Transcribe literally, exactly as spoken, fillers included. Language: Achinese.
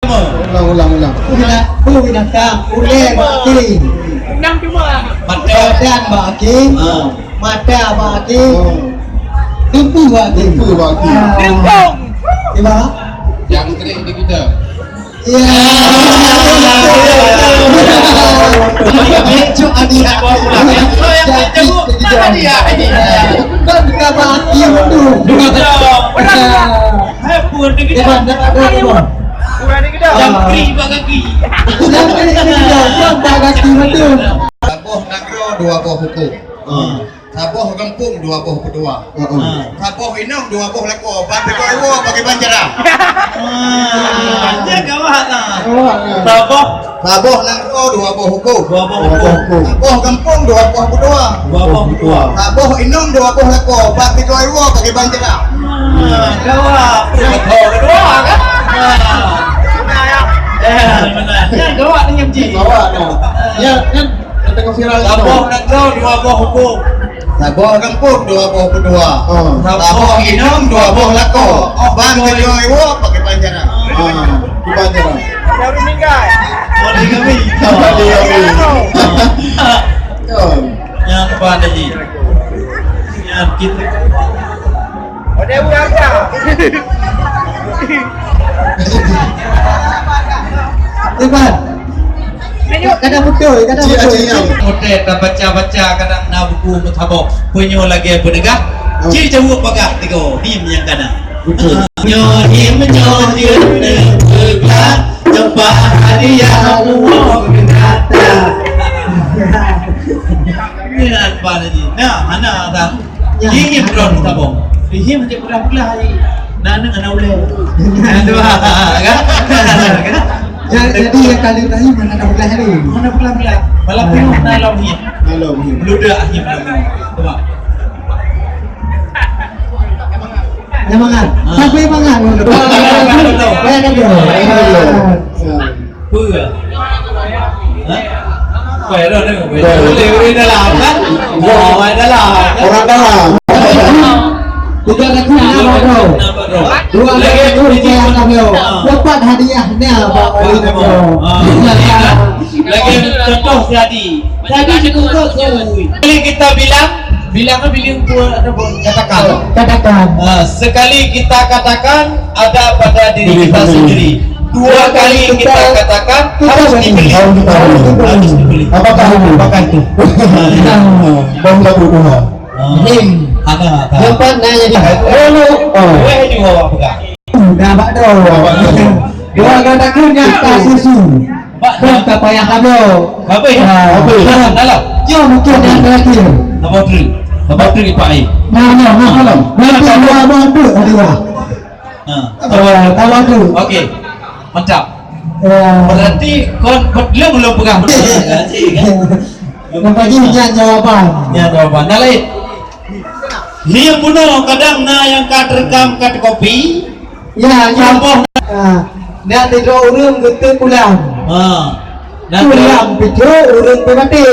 Ulang, ulang, ulang. Bina-, binatang, ulèe bak aki. Mata. Badan bak aki. Ha. Mata bak aki. Oh. Dumpeue bak aki. Dumpeue bak aki. Ha. Dumpeue. Kiban? Nyang keuneuk di kita. Ya. Cok hadiah. Yang keuneuk jaweueb, hadiah. Kan ka bak aki mandum. Betul. Hai, pun kita. Kiban, dah ada, Kiban. Jangkrik bak kaki. Jangkrik bak kaki, jangkrik bak kaki, betul. Saboh nanggroe dua boh hukôm. Hmm. Saboh gampông dua boh peutuah. Hmm. Saboh inong dua boh lakoe. Ban tiga iwoe bagi bancara. Ah, dia gawat lah. Gawat lah. Saboh. Saboh nanggroe dua boh hukôm. Dua boh hukôm. Saboh gampông dua boh peutuah. Dua boh peutuah. Saboh inong dua boh lakoe. Ban tiga iwoe bagi bancara. Ah, gawat. Betul kedua kan? Ah. Eh, benar. Kan gawat ni, M J. Gawat, nah. Ya, kan? Kata kau viral tu. Saboh nanggroe dua boh hukôm. Saboh gampông dua boh peutuah. Oh. Saboh inong dua boh lakoe. Ban tiga iwoe bagi bancara. Ah, bagi bancara. Dari kami. Dari kami. Oh. Nyan Pak Haji. Nyan kita. Iban. Kadang beutôi, kadang beutôi. Cik, cik, cik. Model tabaca-baca kadang na buku meusaboh. Peunyoe lagèe beuneugah, oh, cit jaweueb bagaih tiga. Him nyang kana. Betul. Nyoe him nyoe jeuet neupeugah, nyoe hadiah bumoe binatang. Nyan Pak Haji. Nah, hana dah. Ya. Him droe tabong. Him je peugah-peugah hari. Nah, aneuk hana ulèe. Nah, tu, kan? Ya, jadi nyang kali tadi mana ada peugah hari. Mana peugah-peugah. Malam tu na lom him. Na lom him. Ludah him lom him. Coba. Nyan mangat. Ah. Sampai mangat. Mangat, mangat, mangat. Bayangkan dia. Bayangkan dia. Peue? Ha? Pai dah tengok. Boleh, boleh dalam kan? Oh, dalam. Orang dalam. Tiga ratus enam puluh. Dua ratus lagi, lagi, lagi. Dapat hadiahnya, Pak Wali. Ah. Lagi contoh tadi. Tadi cukup kok. Boleh kita bilang, bilang ke bilang pun ataupun katakan. Katakan. Ah, sekali kita katakan, ada pada diri kita sendiri. Dua kali kita katakan, harus dibeli. Harus dibeli. Apakah itu? Apakah itu? Bom lagu dua. Ah. Him. Ada, ada. Dapat nanya di. Oh. Weh, di bawah pegang. Dah bak tu. Dah bak tu. Dua kali takut dah tak susu. Bak dah. Dah tak payah kamu. Habis? Ha. Habis. Dah. Dah lah. Jom, mungkin yang terakhir. Sabar tu. Sabar tu, Pak Ai. Nah, nah, nah, kalau. Nanti dua abang tu, tadi lah. Ha. Sabar, sabar tu. Okey. Mantap. Ya. Berarti kon belum, belum pegang. Nampak je nyan jawaban. Nyan jawaban. Nah, lain. Him bunoe kadang na nyang ka teurekam, ka teukopi. Ya, ya. Contoh. Ah, nyan di droe ureueng geuteuk kulam. Ha. Kulam picu ureueng peumaté.